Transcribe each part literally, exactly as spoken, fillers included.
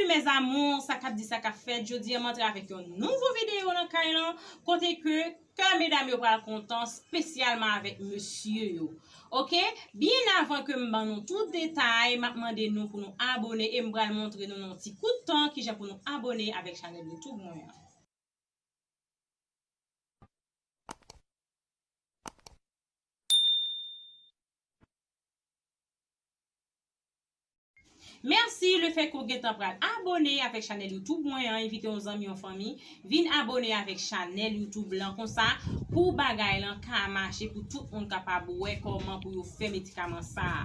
Mes amours, sa k ap di, sa k ap fèt. Jodi a m antre avèk yon nouvo videyo nan kay lan, kote ke kè medam yo pral kontan, espesyalman avèk mesye yo. Oke? Byen avan ke m ban nou tout detay, m ap mande nou pou nou abone e m pral montre nou nan yon ti kout tan kijan pou nou abone avèk chanèl YouTube mwen an. Mèsi lefètke w gentan pral abone avèk chanèl YouTube mwen an, envite yon zanmi, yon fanmi, vin abone avèk chanèl YouTube lan, konsa pou bagay lan ka mache, pou tout moun kapab wè kòman pou yo fè medikaman sa a.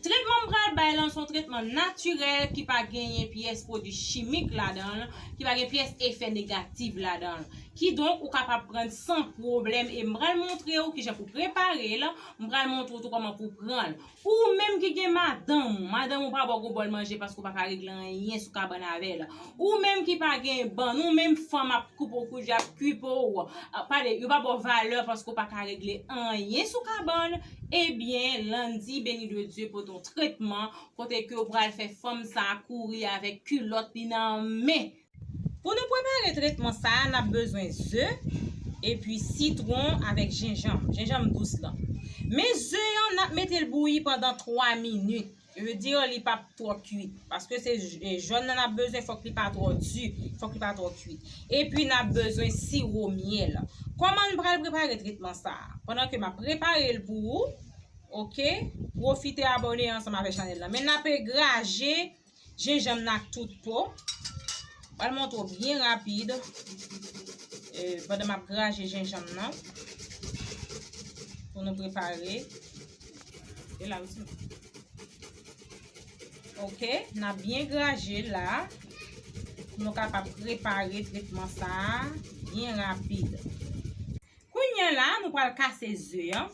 Tretman m pral bay lan se yon tretman natirèl ki pa genyen pyès pwodui chimik ladan l, ki pa gen pyès efè negatif ladan l. Kidonk, ou kapab pran l san pwoblèm e m pral montre w kijan pou prepare l, m pral montre w tou kòman pou pran l. Ou menm ki gen madanm ou, madanm ou pa ba w gwo bòl manje paske w pa ka regle anyen sou kabann avè l. Ou menm ki pa gen bann, ou menm fanm ap koupe w koudjè, ap kwipe w, a, pale, yo pa ba w valè paske w pa ka regle anyen sou kabann, ebyen, Landy Béni de Dieu pote yon tretman kote ke w pral fè fanm sa a kouri avèk kilòt li nan men. Pou nou prepare tretman sa a, n ap bezwen ze, epi sitwon avèk jenjanm, jenjanm dous lan. Men ze an, n ap mete l bouyi pandan twa minit. Yo di li p ap twò kuit, paske se j-, e, jòn nan n ap bezwen, fòk li pa twò di, fòk li pa twò kuit. Epi n ap bezwen siwo myèl. Kòman n pral prepare tretman sa a? Pandan ke m ap prepare l pou ou, oke, pwofite abone ansanm avèk chanèl lan. Men n ap graje jenjanm nan ak tout po. Pral montre w byen rapid, e, pandan m ap graje jenjanm nan pou nou prepare. E la, wi, se bon. Oke, n ap byen graje la pou nou kapab prepare tretman sa a byen rapid. Kounye a la, nou pral kase ze an.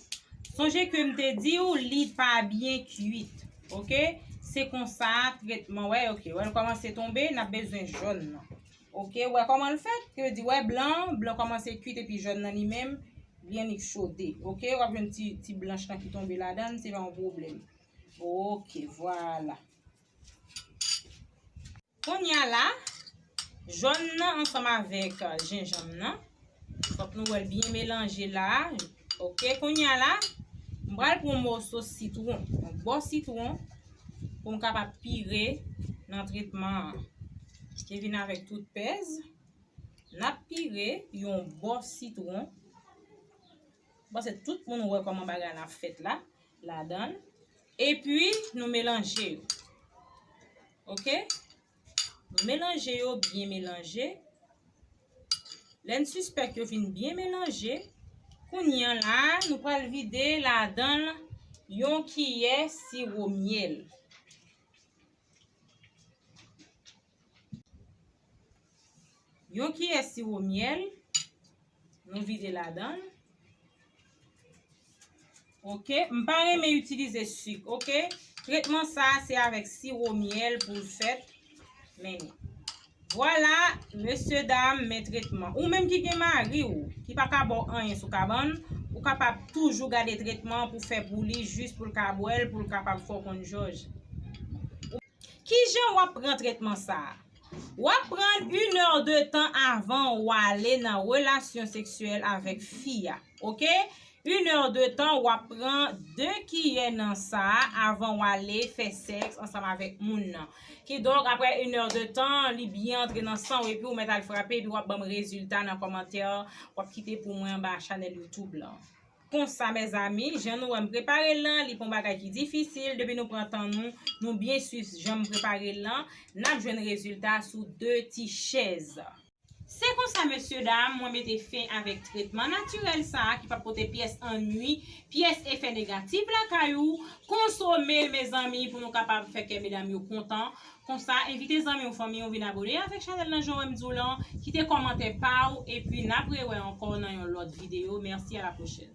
Sonje ke m te di w li pa byen kuit. Oke? Se konsa tretman, wè, oke. Wè, l kòmanse tonbe, n ap bezwen jòn nan. Oke, wè kòman l fèt? Ke di, wè, blan, blan kòmanse kuit epi jòn nan li menm, li annik chode. Oke, w ap jwenn ti, ti blanch lan ki tonbe ladan l, se pa yon pwoblèm. Oke, vwala. Kounye a la, jòn nan ansanm avèk, euh, jenjanm nan. Fòk nou wè l byen melanje la. Oke, kounye a la, m pral pran yon moso sitwon, yon bò sitwon, pou m kapab pire nan tretman an. Te vin avèk tout pèz. N ap pire yon bò sitwon. M panse tout moun wè kòman bagay la ap fèt la, ladan l. Epi, nou melanje yo. Oke? Nou melanje yo, byen melanje. Lè n sispèk yo fin byen melanje, kounye a la, nou pral vide ladan l yon kiyè siwo myèl. Yon kiyè siwo myèl, nou vide ladan l. Oke, m pa renmen itilize sik, oke? Tretman sa a se avèk siwo myèl pou l fèt. Men, vwala, mesye dam, men tretman. Ou menm ki gen mari w, ki pa ka ba w anyen sou kabann, ou kapab toujou gade tretman pou fè pou li, jis pou l ka bwè l, pou l kapab fè w konn jòj. Kijan w ap pran tretman sa a? W ap pran l inè de tan avan w ale nan relasyon seksyèl avèk fi a, oke? Inè de tan, w ap pran de kiyè nan sa a avan w ale fè sèks ansanm avèk moun nan. Kidonk, aprè inè de tan, li byen antre nan san w epi w mèt al frape epi w ap ban m rezilta nan kòmantè w ap kite pou mwen anba chanèl YouTube lan. Konsa, mezanmi, jan nou wè m prepare l lan, li pa yon bagay ki difisil. Depi nou pran tan nou, nou byen swiv jan m prepare l lan, n ap jwenn rezilta sou de ti chèz. Se konsa, mesye dam, mwen mete fen avèk tretman natirèl sa a ki p ap pote pyès annwi, pyès efè negatif lakay ou. Konsome l, mezanmi, pou nou kapab fè kè medam yo kontan. Konsa, envite zanmi w, fanmi w vin abone avèk chanèl lan, jan w wè m di w lan, kite kòmantè pa w, epi n ap rewè ankò nan yon lòt videyo. Mèsi, a la pwochèn.